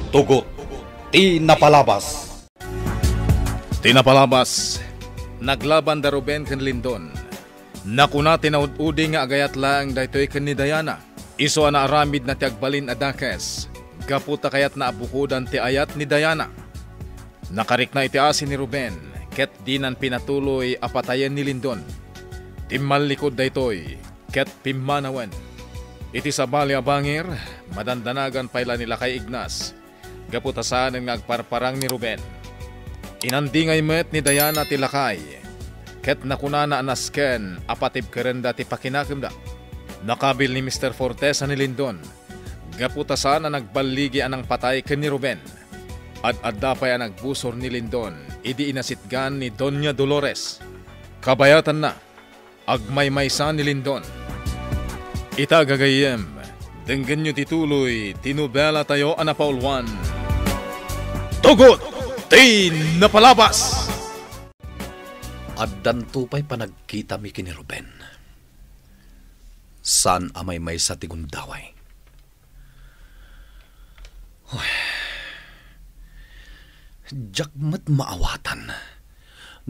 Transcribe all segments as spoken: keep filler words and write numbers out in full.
Tugot ti napalabas. Ti napalabas, naglaban da Ruben ken Lindon. Nakuna ti naud-udi nga agayat laeng daytoy ken ni Diana. Isu a naaramidna ti agbalin a dakes, gapu ta kayatna a bukodan ti ayat ni Diana. Nakarikna iti asi ni Ruben, ket dinan pinatuloy a patayen ni Lindon. Timmallikud daytoy, ket pimmanawen. Iti sabali a bangir, madandanagan pay la ni Lakay Ignas, gapu ta saanen nga agparparang ni Ruben. Inandingay met ni Diana ti lakay, ket nakunana a nasken a patibkerenda ti pakinakemda. Nakabil ni Mister Fortesa ni Lindon, gapu ta saan a nagballigi a nangpatay ken ni Ruben. Ad-adda pay a nagbusor ni Lindon idi inasitgan ni Doña Dolores. Kabayatanna, agmaymaysa ni Lindon. Ita, gagayyem, denggenyo ti tuloy ti nobelatayo a napauluan, Tugot ti Napalabas! Addanto pay panagkitami ken ni Ruben. Saan a maymaysa ti gundaway. Uy. Diak met maawatan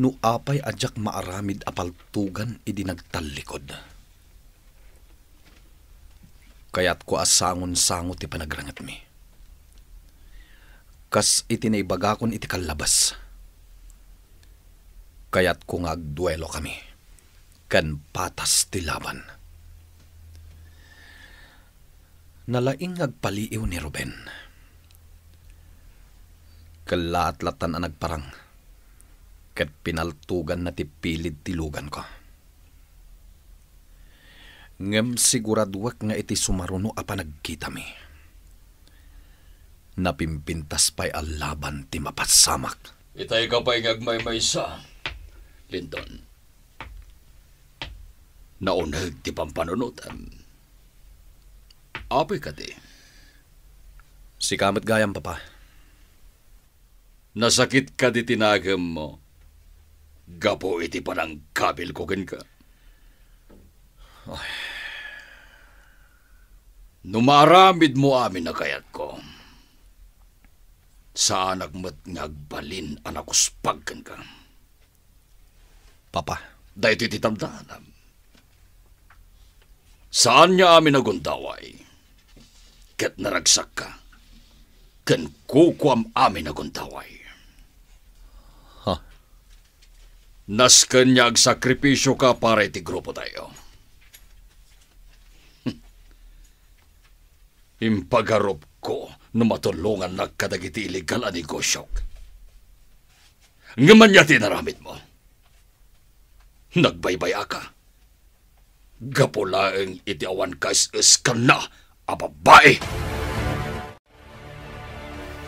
no apay a diak maaramid a paltugan idi nagtallikud. Kayatko a sangon-sango ti panagrangitmi. Kas iti naibagakon iti kallabas, kayatko nga agduelokami ken patas ti laban. Nalaing nga agpaliiw ni Ruben. Kellaat lattan a nagparang, ket pinaltuganna ti pilid ti luganko. Ngem siguraduek nga iti sumaruno a panagkitami, napimpintas pay a laban ti mapasamak. Itay ka pay nga agmaymaysa, Lindon. Nauneg ti pampanunotem. Apay kadi? Sika met gayam, Papa. Nasakit kadi ti nagemmo gapu iti panangkabilko kenka? Ay. No maaramidmo amin a kayatko, saanak met nga agbalin a nakuspag kenka. Papa. Daytoy ti tandaan. Saan nga amin a gundaway. Ket naragsakka. Ken kukuam amin a gundaway. Ha? Nasken nga agsakripisioka para iti grupotayo. Impagarupko no matulongannak kadagiti illegal a negosiok. Ngem ania ti inaramidmo? Nagbaybay-aka. Gapu laeng iti awan kaes-eskanna a babai.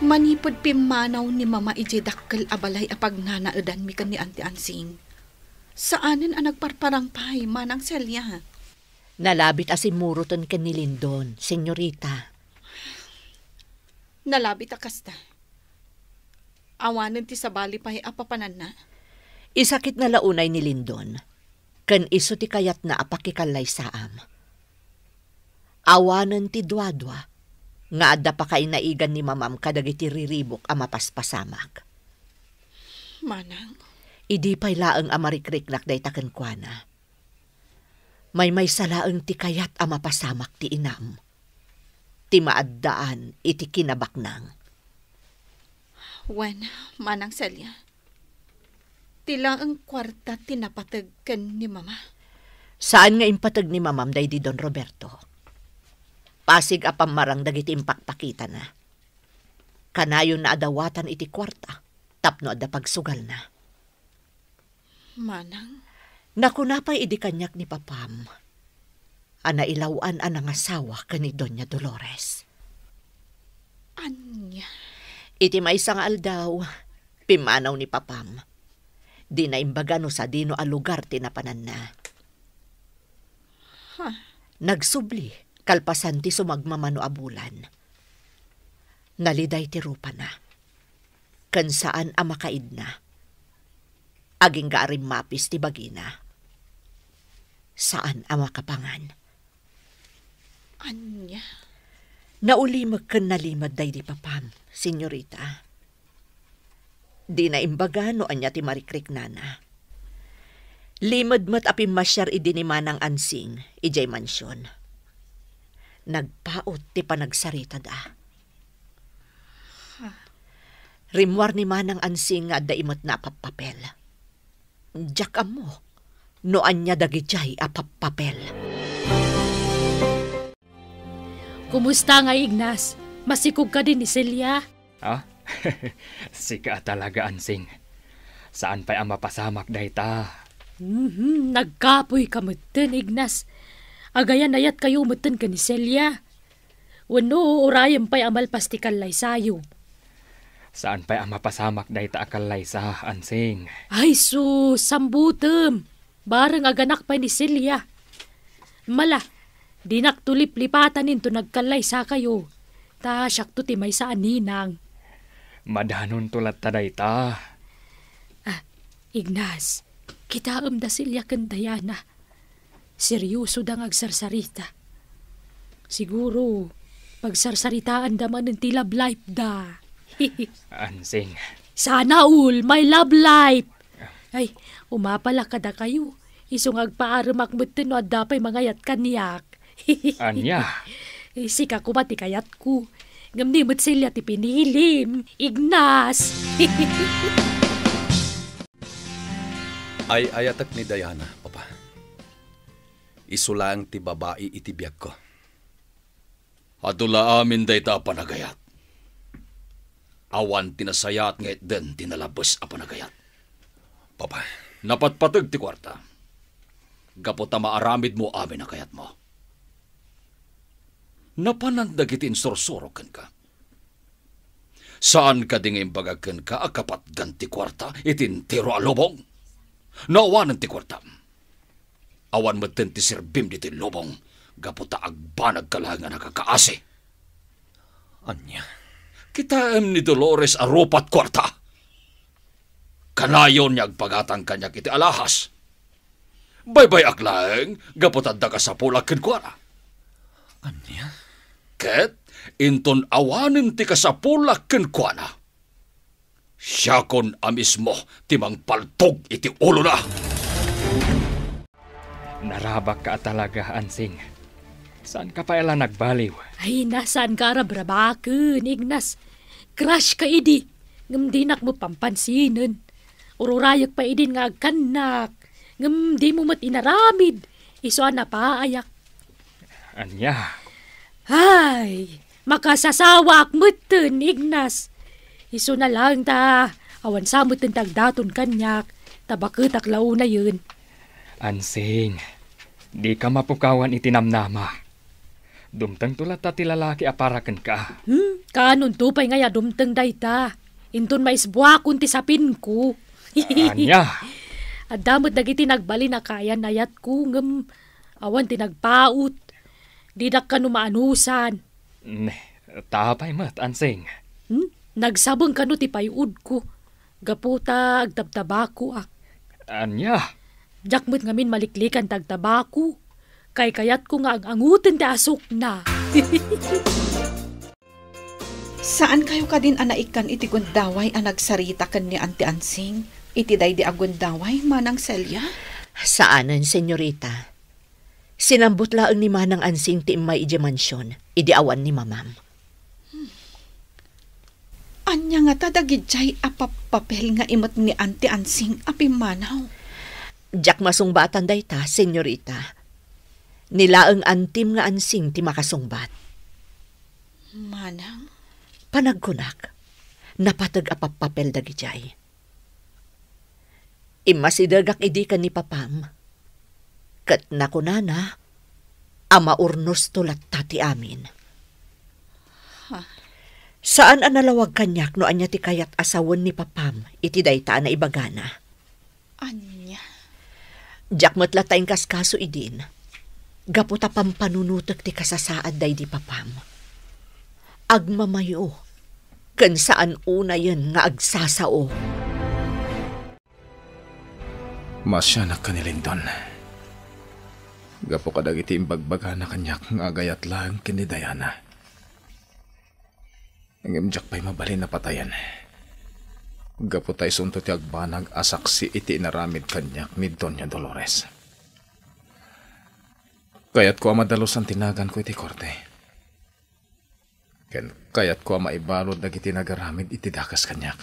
Manipud pimmanaw ni Mama idiay dakkel a balay a pagnanaedanmi ken ni Auntie Ansing, saanen a nagparparang pay, Manang Celia. Nalabit a simmuroten ken ni Lindon, senyorita. Nalabit a kasta. Awanen ti sabali pay a papananna. Isakitna la unay ni Lindon, ken isu ti kayatna a pakikallaysaam. Awanen ti duadua nga adda pakainaigan ni Mamam kadagiti riribuk a mapaspasamak. Manang. Idi pay laeng a marikriknak dayta kenkuana. Maymaysa laeng ti kayat a mapasamak ti inam, ti maaddaan iti kinabaknang. Wen, Manang Celia, ti laeng kuarta ti napateg ken ni Mama. Saan nga impateg ni Mamam daydi Don Roberto. Pasig a pammarang dagiti impakpakitana. Kanayonna a dawatan iti kuarta tapno adda pagsugalna. Manang? Nakuna pay idi kaniak ni Papam a nailaw-an a nangasawa ken ni Doña Dolores. Ania? Iti maysa nga aldaw, pimmanaw ni Papam. Dina imbaga no sadino a lugar ti napananna. Ha? Nagsubli, kalpasan ti sumagmamano a bulan. Naliday ti rupana, ken saan a makaidna. Agingga a rimmapis ti bagina. Saan a makapangan. Ania? Naulimek ken nalimed daydi papam, senyorita. Dina imbaga no ania ti marikriknana. Limed met a pimmasiar idi ni Manang Ansing idiay mansion. Nagpaut ti panagsaritada. Rimmuar ni Manang Ansing nga adda imetna a pappapel. Diak ammo no ania dagidiay a pappapel. Kumusta ngay, Ignas? Masikog kadi ni Celia? Ah? Sika a talaga, Ansing. Saan pay a mapasamak dayta. Mhm, nagkapoyka metten, Ignas. Agayan-ayatkayo metten ken ni Celia. Wenno, urayem pay a malpas ti kallaysayo. Saan pay a mapasamak dayta a kallaysa, Ansing. Ay sus, sambutem. Bareng aganak pay ni Celia. Mala, dinakto liplipataninto nagkallaysakayo. Ta siakto ti maysa a ninang. Madanonto latta dayta. Ah, Ignas, kitaem da Celia ken Diana. Seryosoda nga agsarsarita. Siguro, pagsarsaritaanda manen ti love life da. Ansing. Sana all, my love life. Ay, umapalak kadakayo. Isu nga agpaaremak metten no adda pay mangayat kaniak. Ania? Sika koma ti kayatko. Ngem ni met Celia ti pinilim, Ignas. Ay-ayatek ni Diana, Papa. Isu laeng ti babai iti biagko. Adu la amin dayta a panagayat. Awan ti nasayaat nga itden ti nalabes a panagayat. Papa. Napatpateg ti kuarta. Gapu ta maaramidmo amin a kayatmo. Napanan dagiti insursuro kenka. Saan kadi nga imbagak kenka a kapatgan ti kuarta iti entero a lubong? No awanen ti kuarta, awan metten ti serbim ditoy lubong gapu ta agbanagka laeng a nakakaasi. Ania? Kitaem ni Dolores a rupat kuarta. Kanayon nga agpagatang kaniak iti alahas. Baybay-ak laeng gapu ta adda kasapulak kenkuana. Ania? Ket inton awanen ti kasapulak kenkuana, siakon a mismo ti mangpaltog iti ulona. Narabakka a talaga, Ansing. Saanka pay la nagbaliw. Ay, na, saanka a rabrabaken, Ignas. Crush ka idi, ngem dinak met pampansinen. Ururayek pay idin nga agkannak, ngem dimo met inaramid. Isu a napaayak. Ania? Ay, makasasawaak metten, Ignas. Isuna laeng ta awan sa metten ti agdaton kaniak, ta baketak la unayen. Ansing, dika mapukawan iti namnama. Dumtengto latta ti lalaki a para kenka. Hmm? Kaanonto pay ngay a dumteng dayta? Inton maisbuakon ti sapinko. Ania? Adda met dagiti nagbalin a kaayan-ayatko, ngem awan ti nagpaut. Didak kano maanusan. Ne, ta apay met, Ansing? Hmm? Nagsabeng kano ti pay-odko, gapu ta agtabtabakoak. Ania? Diak met ngamin maliklikan ti agtabako. Kaykayatko nga ang-angoten ti asukna. Saankayo kadin a naikkan iti gundaway a nagsarita ken ni Auntie Ansing iti daydi a gundaway, Manang Celia? Saanen, senyorita. Sinambut laeng ni Manang Ansing ti immay idiay mansion idi awan ni Mamam. Ania ngata dagidiay a pappapel nga imet ni Auntie Ansing a pimmanaw? Diak masungbatan dayta, senyorita. Ni laeng Antim nga Ansing ti makasungbat. Manang? Panagkunak, napateg a pappapel dagidiay. Immasidegak idi ken ni Papam, ket nakunana a maurnosto latta ti amin. Ha? Saan a nalawag kaniak no ania ti kayat a sawen ni Papam iti dayta a naibagana. Ania? Diak met latta inkaskaso idin, gapu ta pampanunotek ti kasasaad daydi Papam. Agmamayo, ken saan unayen nga agsasao. Maasianak ken ni Lindon. Gapu kadagiti imbagbagana kaniak nga agayat laeng ken ni Diana. Ngem diak pay mabalin a patayen. Gapu ta isunto ti agbanag a saksi iti inaramid kaniak ni Doña Dolores. Kayatko a madalusan ti naganko iti korte. Ken kayatko a maibalud dagiti nagaramid iti dakes kaniak.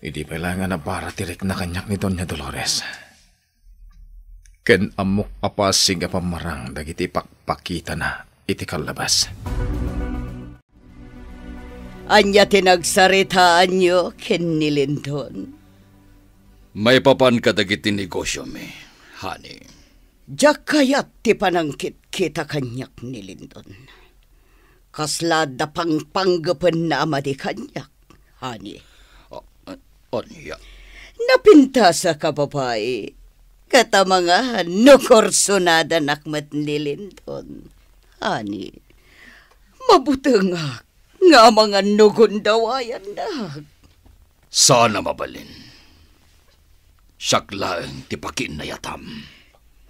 Idi pay laeng a nabara ti rikna kaniak ni Doña Dolores. Ken ammok a pasig a pammarang dagiti ipakpakitana iti kallabas. Ania ti nagsaritaanyo ken ni Lindon? Maipapan kadagiti negosyomi, honey. Diak kayat ti panangkitkita kaniak ni Lindon. Kasla adda pangpanggepenna a madi kaniak, honey. A-, a-, ania? Napintasak a babai. Ket amangan no kursonadanak met ni Lindon, honey. Mabutengak nga amangan no gundawayannak. Saan a mabalin. Siak laeng ti pakinnayatam.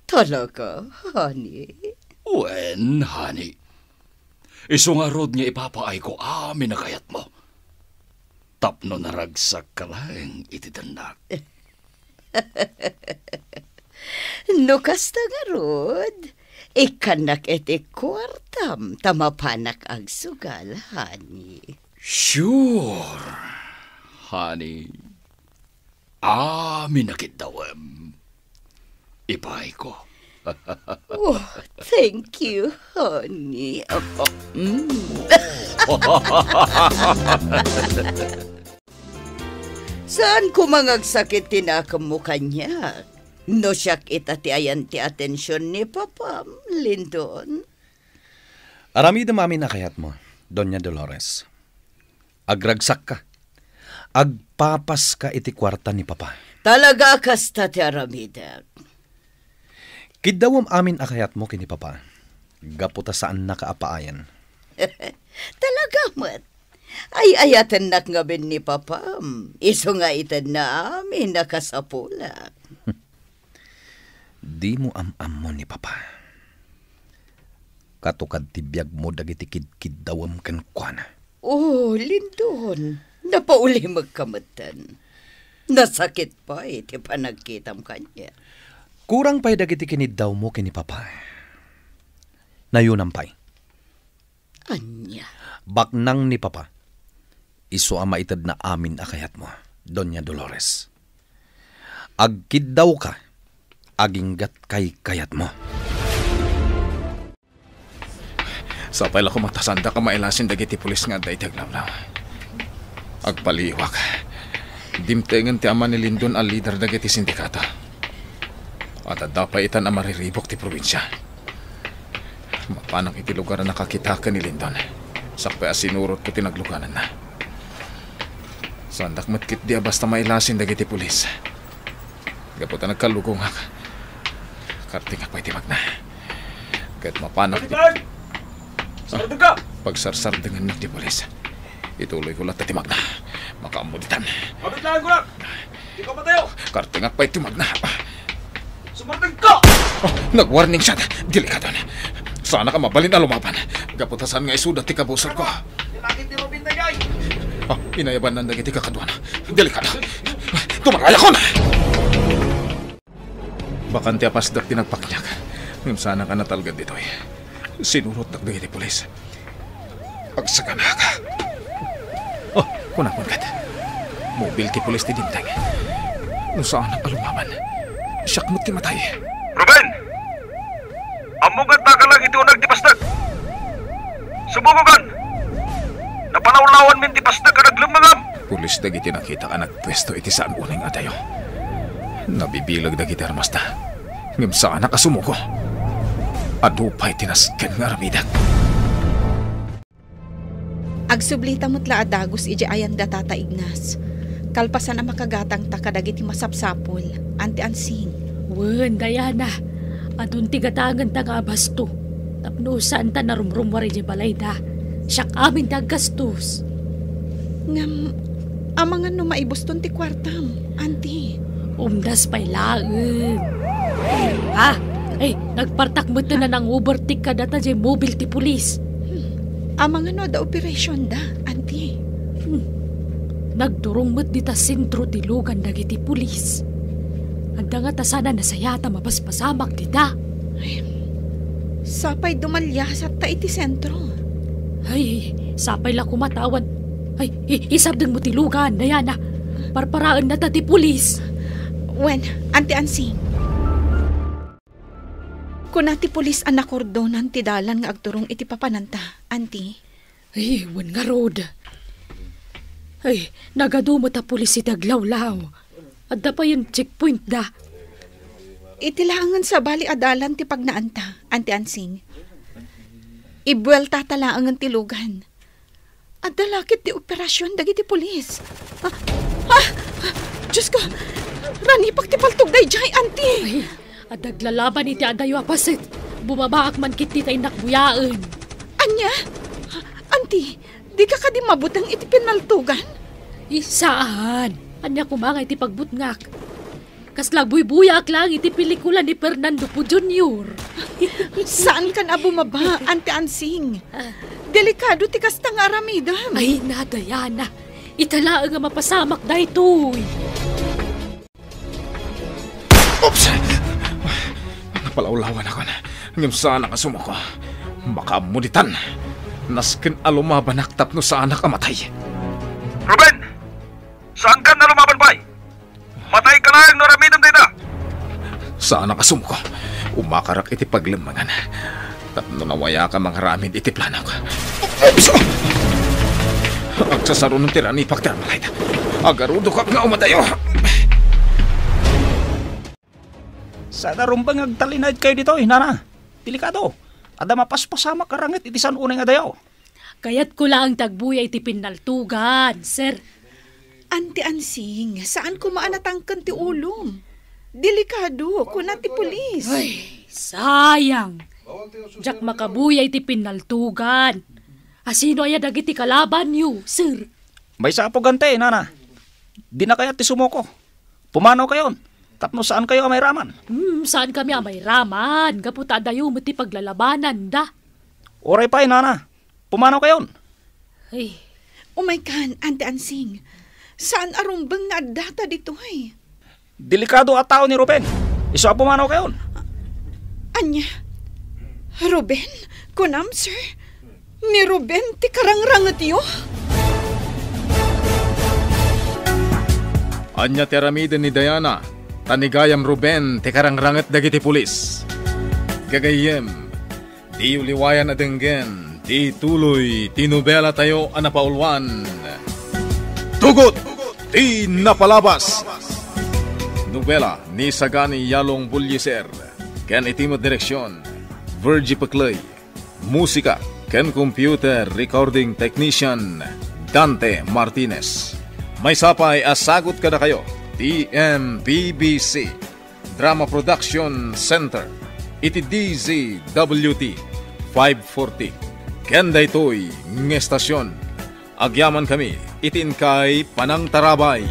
Talaga, honey? Wen, honey. Isu ngarud nga ipapaayko amin a kayatmo. Tapno naragsakka laeng iti dennak. No kasta ngarud, ikkannak iti kuartam ta mapanak agsugal, honey. Sure, honey. Amin a kiddawem. Ipaayko. Oh, thank you, honey. Oh, oh, mm. Saan koma nga agsakit ti nakemmo kaniak? No siak ita ti ayan ti atension ni Papam, Lindon? Aramidem amin a kayatmo, Doña Dolores. Agragsakka. Agpapaska iti kuarta ni Papa. Talaga a kasta ti aramidek? Kiddawem amin a kayatmo ken ni Papa. Gapu ta saannaka a paayen. Talaga met. Ay-ayatennak ngamin ni Papam. Isu nga itedna amin a kasapulak. Dimo am-ammo ni Papa. Katukad ti biagmo dagiti kidkiddawem kenkuana. Oh, Lindon, napaulimekka metten. Nasakit pay ti panagkitam kaniak. Kurang pay dagiti kiniddawmo ken ni Papa. Nayunam pay. Ania? Baknang ni Papa. Isu a maitedna amin a kayatmo, Doña Dolores. Agkiddawka, aginggat kaykayatmo. Sapay la koma ta saandak a mailasin dagiti pulis nga adda iti aglawlaw. Agpaliiwak. Dimtengen ti ama ni Lindon a lider dagiti sindikato. At adda pay itan a mariribuk ti probinsia. Mapanak iti lugar a nakakita ken ni Lindon. Sakbay a sinurotko ti naglugananna. Saandak met ketdi a basta mailasin dagiti pulis. Gapu ta nagkallugongak. Kartingak pay ti magna. Ket mapanak iti Kapitán! Sardengka! Pagsarsardengennak ti pulis. Ituloyko latta ti magna. Makaammo ditan. Kapit laeng kunak! Di ka patayo! Kartingak pay ti magna. Sumardengka! Oh, nag-warning shot. Delikado na. Saanak a mabalin a lumaban. Gapu ta saan nga isuda ti kabusorko. Tinakit ni Robin dayay! Oh, inayabannan dagiti kakaduana. Delikado. Tumarayakon! Bakante a pasdek ti nagpakniak. Ngem saanak a natalged ditoy. Sinurotnak dagiti pulis. Agsaganak. Oh, kunakon ket. Mobil ti pulis ti dimteng. No saanak a lumaban, siak met ti matay. Ruben! Ammok nga adda ka lang iti uneg ti pasdek. Sumugokan! Napalawlawanmin ti pasdek a naglemmengam! Pulis dagiti nakita a nagpuesto iti saan uneg a dayo. Nabibileg dagiti armasta. Ngem saanak a sumugo. Adu pay ti nasken nga aramidek. Agsublita met la a dagus idiay ayanda, Tata Ignas. Kalpasan a makagatangta kadagiti masapsapul, Auntie Ansing. Wen, Diana, adun ti gatangenta nga abasto. Tapno saanta narumrumuar idiay balayda. Siak amin ti aggastos. Ngem, amangan no maibuston ti kuartam, Auntie. Umdas pay laeng. Ah, eh, nagpartak met ti nang-overtake kadata diay mobil ti pulis. Hmm. Amangan no adda operasionda, Auntie. Hmm. Nagturong met dita sentro ti lugan dagiti pulis. Adda nga ta saan a nasayat a mapaspasamak dita. Ay, sapay dumalyasatta iti sentro. Ay, sapay la koma ta awan. Ay, i-, isardengmo ti lugan, Diana. Parparaennata ti pulis. Wen, Auntie Ansing. Kuna ti pulis a nakordonan ti dalan nga agturong iti papananta, Auntie. Ay, wen ngarud. Ay, nagadu met a pulis iti aglawlaw. Adda payen checkpoint da. Iti laengen sabali a dalan ti pagnaanta, Auntie Ansing. Ibueltata laengen ti lugan. Adda la ket ti operasion dagiti pulis. Ah, ah, Diosko! Ranipak ti paltog daydiay, Auntie! Ay, adda aglalaban iti adayo a paset. Bumabaak man ketdi ta innak buyaen. Ania? Auntie, dika kadi mabuteng iti pinaltogan? Ay, saan. Ania koma nga iti pagbutngak? Kasla agbuybuyaak laeng iti pelikula ni Fernando Poe Junior. Saankan a bumaba, Auntie Ansing. Delikado ti kasta nga aramidem. Ay, na, Diana. Ita laeng a mapasamak daytoy. Oops! Napalawlawanakon. Ngem saanak a sumuko. Makaammo ditan. Nasken a lumabanak tapno saanak a matay. Ruben! Saankan a lumaban pay? Matayka laeng no aramidem dayta! Saanak a sumuko. Umakarak iti paglemmengan. Tapno nawayaka mangaramid iti planok. Oops! Agsasarunon ti ranipak ti Armalite. Agarudokak nga umadayo. Saan a rumbeng nga agtalinaedkayo ditoy, nana? Delikado. Adda mapaspasamak a ranget iti san unay nga adayo. Kayatko laeng ti agbuya iti pinaltogan, sir. Auntie Ansing, saan koma a natangken ti ulom? Delikado, kuna ti pulis. Ay, sayang. Diak makabuya iti pinaltogan. Asino aya dagiti kalabanyo, sir? Maysa a pugante, nana. Dina kayat ti sumuko. Pumanawkayon, tapno saankayo a mairaman. Hmm, saankami a mairaman, gapu ta adayo met ti paglalabananda. Uray pay, nana. Pumanawkayon. Ay. Umaykan, Auntie Ansing. Saan a rumbeng nga addata ditoy. Delikado a tao ni Ruben. Isu a pumanawkayon. Ania? Ruben? Kunam, sir? Ni Ruben ti karangrangetyo? Ania ti aramiden ni Diana, ta ni gayam Ruben ti karangranget dagiti pulis. Gagayyem, diyo liwayan a denggen ti tuloy ti nobelatayo a napauluan, Tugot ti Napalabas. Nobela ni Sagani Yalong Bullieser ken iti met direksion, Virgie Pecley. Musika ken computer recording technician, Dante Martinez. Maysa pay a sagut kadakayo ti M P B C Drama Production Center iti D Z W T five forty. Ken daytoy nga estasion, agyamankami iti inkay panangtarabay.